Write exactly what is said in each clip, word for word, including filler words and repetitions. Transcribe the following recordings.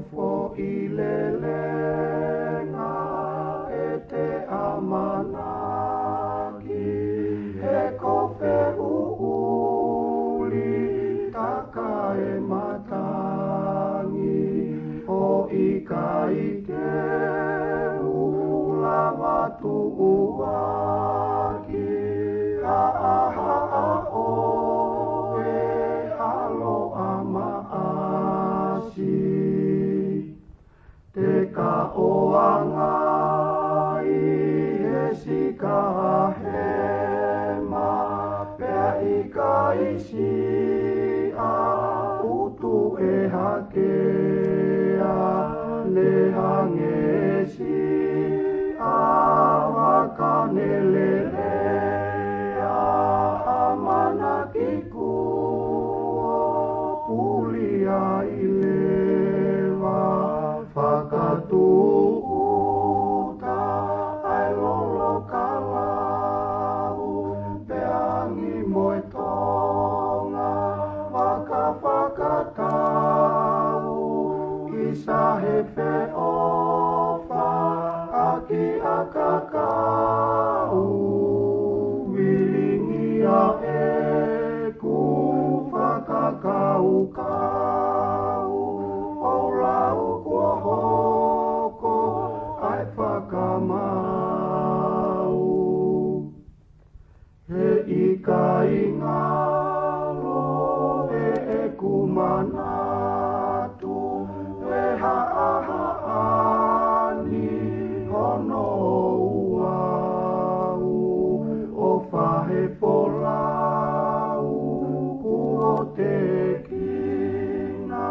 foʻi lelenga ʻete ʻamanaki, he ko feʻuuli taka e matangi, ʻo ʻikai ke u lava tuʻuaki, ʻa ʻaha ʻa ʻoe ʻa loʻa maʻasi. Te ka ʻoangaʻi he sika hema, pea ʻikai siʻa utu e hakea, ne hangē siʻa vaka ne lelea, ʻamanaki kuo puli ai leva. Fakatūʻuta ʻa e lolo kalau, peangi mo e tonga vaka fakatau, ʻisa he feʻofaʻaki ʻa kakau, vilingia ʻeku fakakaukau, ʻo lau kuo hoko ʻa e fakamau. He ʻikai ngalo ʻeku manatu, ʻe haʻahaʻani hono uau, ʻo fahe folau kuo tekina,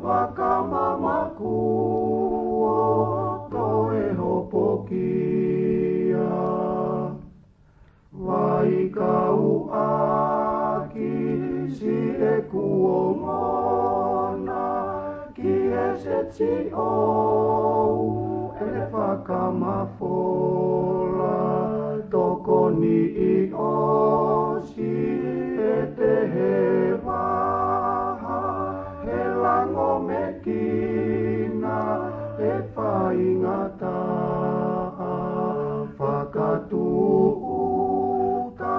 vaka mamaku ʻo toe hopokia. Vaikauʻaki siʻeku ongona ki he seti ʻou, ʻe fakamafola, tokoni ʻi ʻosi ʻete he vaha, he langomekina e faingataʻa. Fakatūʻuta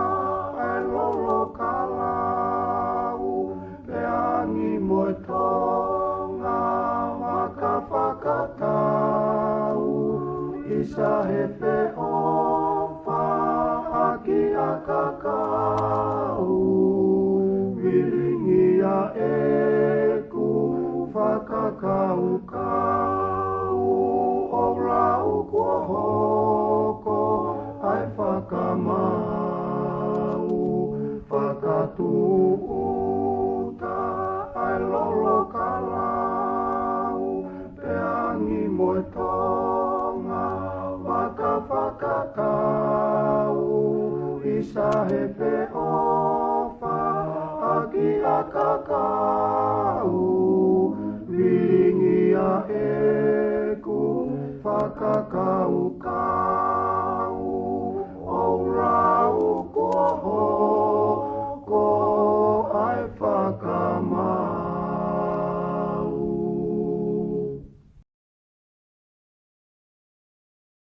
ʻa e lolo kalau, peangi mo e tonga vaka fakatau, ʻisa he feʻofaʻaki ʻa kakau, vilingia ʻeku fakakaukau, ʻo lau kuo hoko ʻa e fakamau. Fakatūʻuta ʻa e lolo kalau, peangi mo e tonga vaka fakatau, ʻisa he feʻofaʻaki ʻa kakau,